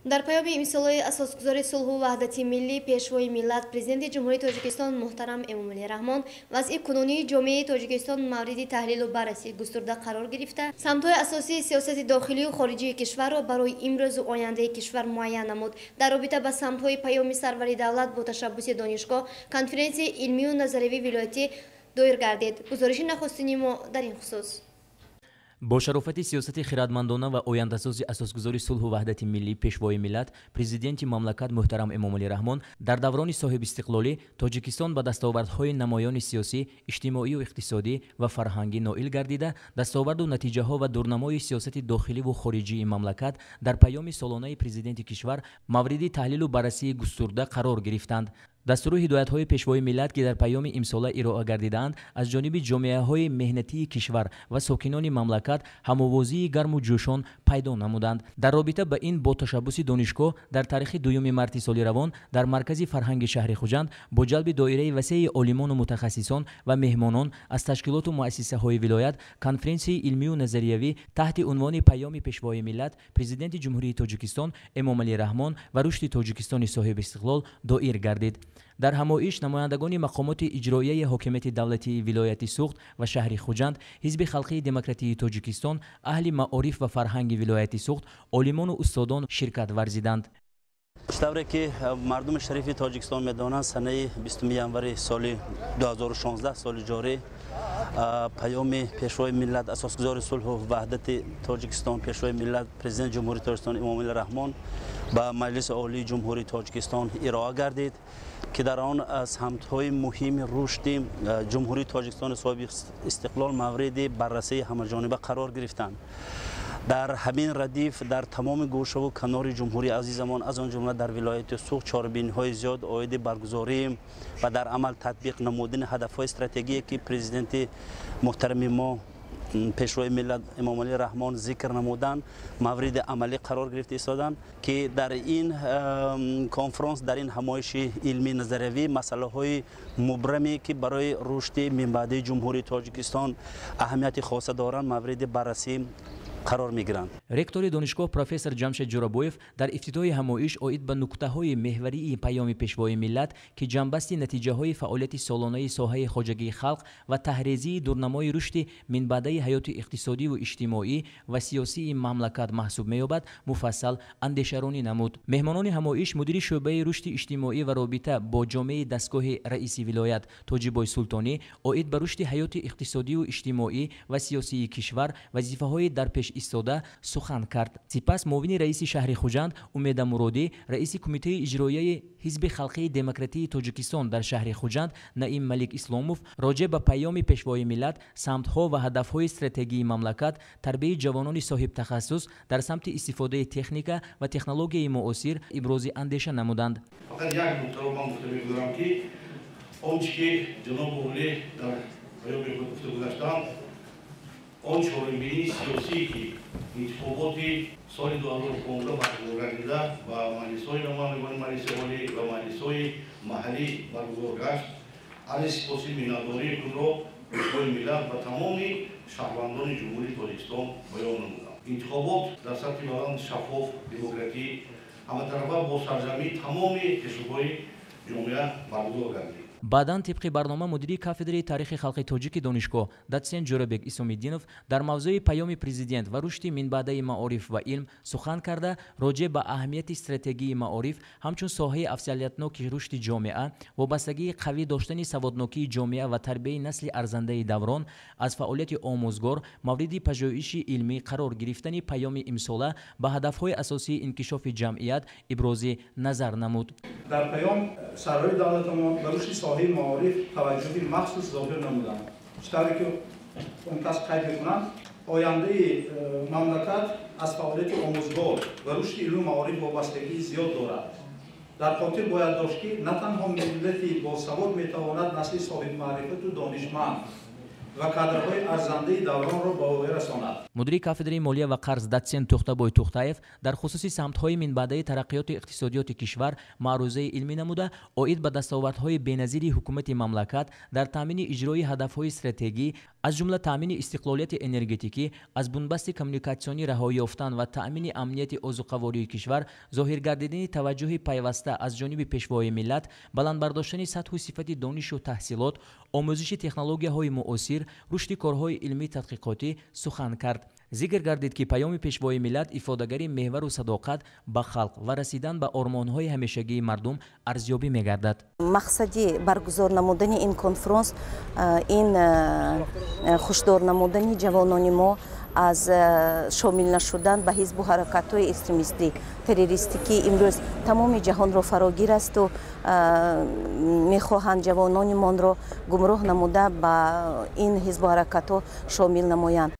Дар паёми имсолаи асосгузори сулҳу ваҳдати миллӣ, Пешвои миллат, Президенти Ҷумҳурии Тоҷикистон муҳтарам Эмомалӣ Раҳмон вазъи кунунии ҷомеаи Тоҷикистон мавриди таҳлилу баррасӣ густурда қарор гирифта, самтҳои асосии сиёсати дохилию хориҷии кишварро барои имрӯзу ояндаи кишвар муайян намуд. Дар робита ба самтҳои паёми сарвари давлат бо ташаббуси донишгоҳ конференсияи илмию назариявии вилоятӣ доир гардид. Гузориши нахустини мо дар ин хусус. Бо шарофати сиёсати хирадмандона ва ояндасози асосгузори сулҳу ваҳдати миллӣ, Пешвои миллат, Президенти мамлакат муҳтарам Эмомалӣ Раҳмон дар даврони соҳибистиқлолӣ Тоҷикистон ба дастовардҳои намоёни сиёсӣ, иҷтимоию иқтисодӣ ва фарҳангӣ ноил гардида, дастоварду натиҷаҳо ва дурнамои сиёсати дохиливу хориҷии мамлакат дар паёми солонаи президенти кишвар мавриди таҳлилу баррасии густурда қарор гирифтанд. Дастуру ҳидоятҳои Пешвои миллат, ки дар паёми имсола ироа гардидаанд, аз ҷониби ҷомеаҳои меҳнатии кишвар ва сокинони мамлакат ҳамовозии гарму ҷӯшон пайдо намуданд. Дар робита ба ин бо ташаббуси донишгоҳ дар таърихи 2 марти соли равон дар Маркази фарҳанги шаҳри Хуҷанд бо ҷалби доираи васеи олимону мутахассисон ва меҳмонон аз ташкилоту муассисаҳои вилоят конференсияи илмию назариявӣ таҳти унвони «Паёми Пешвои миллат, Президенти Ҷумҳурии Тоҷикистон Эмомалӣ Раҳмон ва рушди Тоҷикистони соҳибистиқлол» доир гардид. Дар ҳамоиш намояндагони мақомоти иҷроияи ҳокимияти давлатии вилояти Суғд ва шаҳри Хуҷанд, Ҳизби халқии демократии Тоҷикистон, аҳли маориф ва фарҳанги вилояти Суғд, олимону устодон ширкат варзиданд. Чӣ тавре ки мардуми шарифи Тоҷикистон медонанд, санаи 20 январи соли 2016, соли ҷорӣ, паёми Пешвои миллат, асосгузори сулҳу ваҳдати Тоҷикистон, Пешвои миллат, Президенти Ҷумҳурии Тоҷикистон Эмомалӣ Раҳмон ба Маҷлиси Олии Ҷумҳурии Тоҷикистон ироа гардид, ки дар он самтҳои муҳими рушди Ҷумҳурии Тоҷикистони соҳиби истиқлол мавриди баррасии ҳамаҷониба қарор гирифтанд. Дар ҳамин радиф дар тамоми гӯшаву канори ҷумҳурии азизамон, аз он ҷумла дар вилояти Суғд, чорабиниҳои зиёд оиди баргузорӣ ва дар амал татбиқ намудани ҳадафҳои стратегие, ки президенти муҳтарами мо, Пешвои миллат Эмомалӣ Раҳмон зикр намуданд, мавриди амалӣ қарор гирифта истоданд, ки дар ин конфронс, дар ин ҳамоиши илмии назариявӣ масъалаҳои мубраме, ки барои рушди минбаъдии Ҷумҳурии Тоҷикистон аҳамияти хоса доранд, мавриди баррасӣ қарор мегиранд. Ректори донишгоҳ профессор Ҷамшед Ҷӯрабоев дар ифтитоҳи ҳамоиш оид ба нуктаҳои меҳварии паёми Пешвои миллат, ки ҷамъбасти натиҷаҳои фаъолияти солонаи соҳаи хоҷагии халқ ва таҳрезии дурнамои рушди минбаъдаи ҳаёти иқтисодиву иҷтимоӣ ва сиёсии мамлакат маҳсуб меёбад, муфассал андешаронӣ намуд. Меҳмонони ҳамоиш мудири шӯъбаи рушди иҷтимоӣ ва робита бо ҷомеаи дастгоҳи раиси вилоят Тоҷибой Султонӣ оид ба рушди ҳаёти иқтисодиву иҷтимоӣ ва сиёсии кишвар, вазифаҳои дар пеш истода сухан кард. Сипас муовини раиси шаҳри Хуҷанд Умеда Муродӣ, раиси Кумитаи иҷроияи Ҳизби халқии демократии Тоҷикистон дар шаҳри Хуҷанд Наим Малик Исломов роҷеъ ба паёми Пешвои миллат, самтҳо ва ҳадафҳои стратегии мамлакат, тарбияи ҷавонони соҳибтахассус дар самти истифодаи техника ва технологияи муосир ибрози андеша намуданд. Фақат як нуктаро ман гуфта мегузорам, ки он чи ки ҷаноби олӣ дар паёми худ гуфта гузаштанд, он чорабинии сиёсие, ки интихоботи соли 2015 баргузор гардида ва маҷлисҳои намояндагони Маҷлиси Олӣ ва маҷлисҳои маҳаллӣ баргузор гашт, арзи сипоси миннатдории худро Пешвои миллат ба тамоми шаҳрвандони Ҷумҳурии Тоҷикистон баён намудам. Интихобот дар сатҳи баланд, шаффоф, демократӣ, ҳаматарафа бо сарҷамъии тамоми қишрҳои ҷомеа баргузор гардид. Баъдан тибқи барнома мудири кафедраи таърихи халқи тоҷики донишгоҳ дотсент Ҷӯрабек Исомиддинов дар мавзӯи «Паёми президент ва рушди минбаъдаи маориф ва илм» сухан карда, роҷеъ ба аҳамияти стратегии маориф ҳамчун соҳаи афзалиятноки рушди ҷомеа, вобастагии қавӣ доштани саводнокии ҷомеа ва тарбияи насли арзандаи даврон аз фаъолияти омӯзгор, мавриди пажӯҳиши илмӣ қарор гирифтани паёми имсола ба ҳадафҳои асосии инкишофи ҷамъият ибрози назар намуд. Дар паём сарвари давлатамон ба рушди соҳаи маориф таваҷҷӯҳи махсус зоҳир намуданд. Чӣ тавре ки он кас қайд мекунанд, ояндаи мамлакат аз фаъолияти омӯзгор ва рушди илму маориф вобастагии зиёд дорад. Дар хотир бояд дошт, ки на танҳо миллати босавод метавонад насли соҳибмаърифату донишманд Ва кадрҳои арзандаи давронро ба воя расонад. Мудири кафедраи молия ва қарз, дотсент Тӯхтабой Тӯхтаев дар хусуси самтҳои минбаъдаи тараққиёти иқтисодиёти кишвар маърузаи илмӣ намуда, оид ба дастовардҳои беназири ҳукумати мамлакат дар таъмини иҷрои ҳадафҳои стратегӣ, аз ҷумла таъмини истиқлолияти энергетикӣ, аз бунбасти коммуникатсионӣ раҳоӣ ёфтан ва таъмини амнияти озуқавории кишвар, зоҳир гардидани таваҷҷӯҳи пайваста аз ҷониби Пешвои миллат, баланд бардоштани сатҳу сифати донишу таҳсилот, омӯзиши технологияҳои муосир, рушди корҳои илмӣ тадқиқотӣ сухан кард. Зикр гардид, ки паёми Пешвои миллат ифодагари меҳвару садоқат ба халқ ва расидан ба ормонҳои ҳамешагии мардум арзёбӣ мегардад. Мақсади баргузор намудани ин конфронс ин хушдор намудани ҷавонони мо аз шомил нашудан ба ҳизбу ҳаракатҳои экстремистӣ, террористӣ, ки имрӯз тамоми ҷаҳонро фарогир асту мехоҳанд ҷавонони монро гумроҳ намуда, ба ин ҳизбу ҳаракатҳо шомил намоянд.